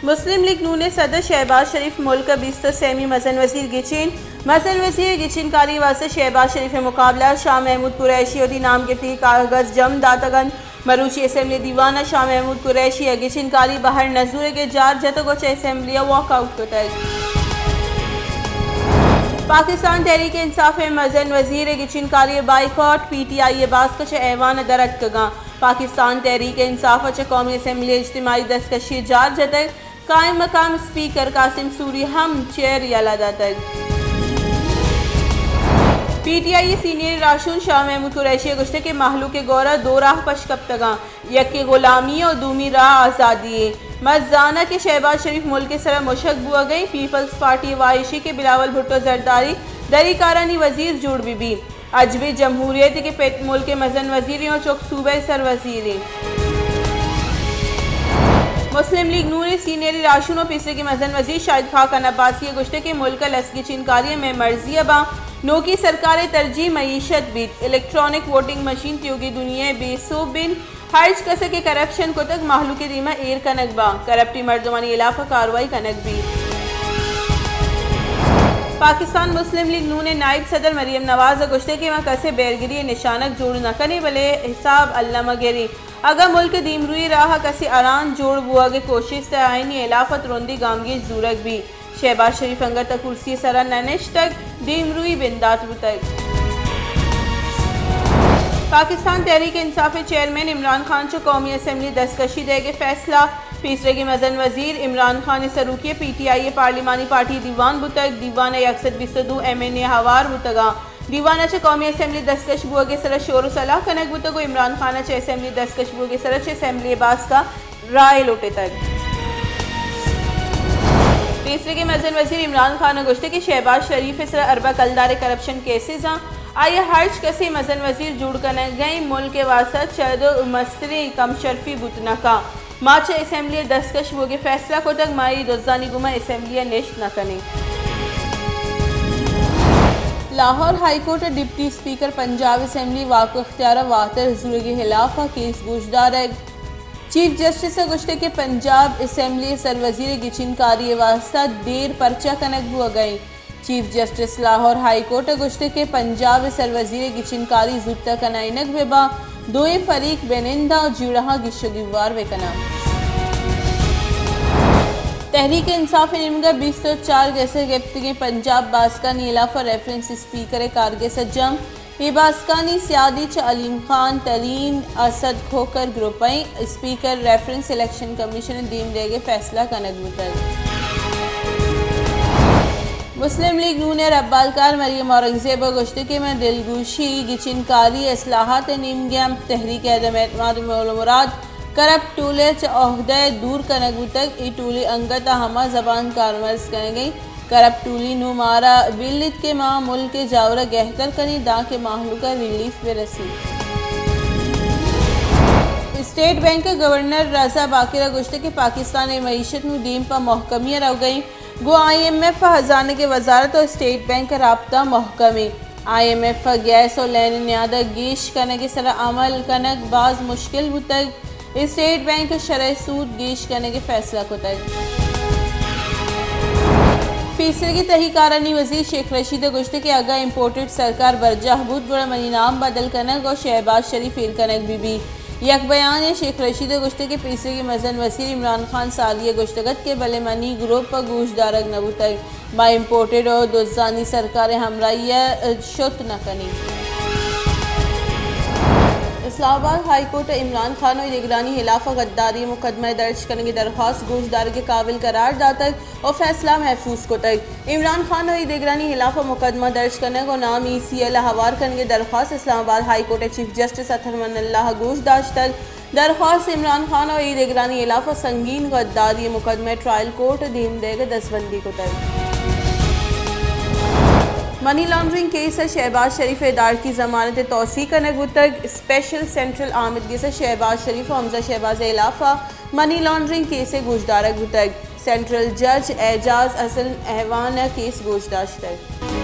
مسلم لیگ نون ء صدر شہباز شریف ملک ء بیست ء سیمی مزن وزیر گچین۔ مزن وزیر ء گچین کاری واستہ شہباز شریف ء مقابلہ شاہ محمود قریشی وتی نام گپتگیں کاگد جم داتگ انت۔ مروچی اسمبلی دیوان ء شاہ محمود قریشی ء گچین کاری بہر نزورگ ء جار جتگ ء چہ اسمبلی ء واک آؤٹ کتگ۔ پاکستان تحریک انصاف ء مزن وزیر ء گچین کاری ء بائیکاٹ، پی ٹی آئی ء باسک چہ ایوان ء در اتکگاں۔ پاکستان تحریک انصاف ء چہ قومی اسمبلی اجتماعی دستکشی جار جتگ، قائم مقام اسپیکر قاسم سوری ہم چیئر یلہ داتگ۔ پی ٹی آئی سینئر راہشون شاہ محمود قریشی ء گوشتگ کہ مہلوک ء گورا دو راہ پش کپتگاں، یکے غلامی ء دومی راہ آزادی ء۔ ما زاناں کہ شہباز شریف ملک ء سرا مشگ بوہگئیں، پیپلز پارٹی ء واہشی کہ بلاول بھٹو زرداری دری کارانی وزیر جوڑ بہ بی۔ اجبی جمہوریت کہ پت ملک ء مزن وزیریں و چک صوبہ ء سر وزیریں۔ مسلم لیگ نون ء سینئر راہشون و پیسریگیں مزن وزیر شاہد خاقان عباسی ء گوشتگ کہ ملک ء لس گچین کاری ء مئے مرضی ء باں، نوکی سرکار ء ترجیح معیشت بیت، الیکٹرانک ووٹنگ مشین تیوگیں دنیا ء بے سوب انت، ہرچ کس ء کہ کرپشن کتگ مہلوک ء دیما ایر کنگ باں، کرپٹیں مردمانی ہلاف ء کاروائی کنگ بیت۔ پاکستان مسلم لیگ نون ء نائب صدر مریم نواز ء گوشتگ کہ ما کسے بیرگری ء نشانگ جوڑ نہ کنیں، بلے حساب الم ء گریں۔ اگاں ملک ء دیمروئی ء راہ ء کسے اران جوڑ بوہگ ء کوشست ء آئینی ہلاف ء ترندیں گامگیج زورگ بیت۔ شہباز شریف انگت ء کرسی ء سرا نہ نشتگ، دیمروئی بندات بوتگ۔ پاکستان تحریک انصاف ء چیئرمین عمران خان چہ قومی اسمبلی دستکشی دئیگ ء فیصلہ۔ پیسریگیں مزن وزیر عمران خان ء سروکی ء پی ٹی آئی ء پارلیمانی پارٹی دیوان بوتگ۔ دیوان ء یک سد بیست ء دو ایم این اے ہوار بوتگاں۔ دیوان ء چہ قومی اسمبلی دستکش بوگ ء سرا شور و صلاح کنگ بوتگ و عمران خان ء چہ اسمبلی دستکش بوگ ء سرا چہ اسمبلی ء باسک ء رائے لوٹتگ۔ پیسریگیں مزن وزیر عمران خان ء گوشتگ کہ شہباز شریف ء سرا اربہ کلدار ء کرپشن کیسز آں، آئی ء ہرچ کسے مزن وزیر جوڑ کنگ ء ملک ء واستہ چد و مستریں کم شرفی بوت نہ کن۔ ما چہ اسمبلی ء دستکش بوگ ء فیصلہ کتگ، ما اے دزانی گوما اسمبلی ء نشت نہ کنیں۔ لاہور ہائی کورٹ ء deputy speaker Punjab assembly walk و اختیار ء واتر زورگی ہلاف ء کیس گوشدارگ۔ چیف جسٹس ء گوشتگ کہ پنجاب اسمبلی ء سروزیر ء گچین کاری ء واستہ دیر پرچہ کنگ بوگ ء انت۔ Chief justice Lahore high court ء گوشتگ کہ پنجاب ء سروزیر ء گچین کاری زوت ء کنائینگ بہ باں، دوئیں فریق بہ ننداں ء جیڑہاں گیش ء گیوار بہ کناں۔ تحریک انصاف ء نیمگ ء بیست ء چار گس ء گپتگیں پنجاب باسکانی ہلاف ء ریفرنس اسپیکر ء کارگس ء جم۔ اے باسکانی سیادی چہ علیم خان ترین، اسد کھوکھر گروپ ء اسپیکر ریفرنس الیکشن کمیشن ء دیم دیگ ء فیصلہ کنگ بوتگ۔ مسلم لیگ نون ء ربالکار مریم اورنگزیب ء گوشتگ کہ من دلگوشی، گچین کاری، اصلاحات ء نیمگ ء آں۔ تحریک عدم اعتماد مول ء مراد کرپٹ ٹولہ ء چہ عہدہ ء دور کنگ بوتگ۔ اے ٹولی انگت ء ہما زبان کارمرز کنگ ء انت۔ کرپٹ ٹولی نوں مارا بلیت کہ ما ملک ء جاور ء گہتر کنیں دانکہ مہلوک ء ریلیف بہ رسیت۔ اسٹیٹ بینک ء گورنر رضا باقر ء گوشتگ کہ پاکستان ء معیشت نوں دیم پہ مہکمی ء روگ ء انت۔ گوں آئی ایم ایف ء ہزانگ ء وزارت ء اسٹیٹ بینک ء رابطہ مہکم انت۔ آئی ایم ایف ء گیس ء لین ء نیاد ء گیش کنگ ء سرا عمل کنگ باز مشکل بوتگ۔ اسٹیٹ بینک ء شرح سود گیش کنگ ء فیصلہ کتگ۔ پیسریگیں تہی کارانی وزیر شیخ رشید ء گوشتگ کہ اگاں امپورٹڈ سرکار برجاہ بوت گڑا منی نام بدل کنگ ء شہباز شریف ایر کنگ بہ بیت۔ یک بیان ء شیخ رشید ء گوشتگ کہ پیسریگیں مزن وزیر عمران خان ساری ء گوشتگ ات کہ بلے منی گروپ ء گوش دارگ نہ بوتگ۔ ما امپورٹڈ ء دزانی سرکار ء ہمراہی ء شت نہ کنیں۔ اسلام آباد ہائی کورٹ ء عمران خان ء دیگرانی ہلاف ء غداری ء مقدمہ ء درج کنگ ء درخواست گوشدارگ ء قابل قرار داتگ ء فیصلہ محفوظ کتگ۔ عمران خان ء دیگرانی ہلاف ء مقدمہ درج کنگ ء نام ای سی ایل ء ہوار کنگ ء درخواست اسلام آباد ہائی کورٹ ء چیف جسٹس اطہر من اللہ ء گوش داشتگ۔ درخواست عمران خان ء اے دگرانی ہلاف ء سنگین غداری ء مقدمہ ء ٹرائل کورٹ ء دیم دئیگ ء دزبندی کتگ۔ منی لانڈرنگ کیس ء شہباز شریف ء ادارکی ضمانت ء توسیع کنگ بوتگ، اسپیشل سینٹرل آمدگس ء شہباز شریف ء حمزہ شہباز ء ہلاف ء منی لانڈرنگ کیس ء گوشدارگ بوتگ، سینٹرل جج اعجاز حسن اعوان ء کیس گوش داشتگ۔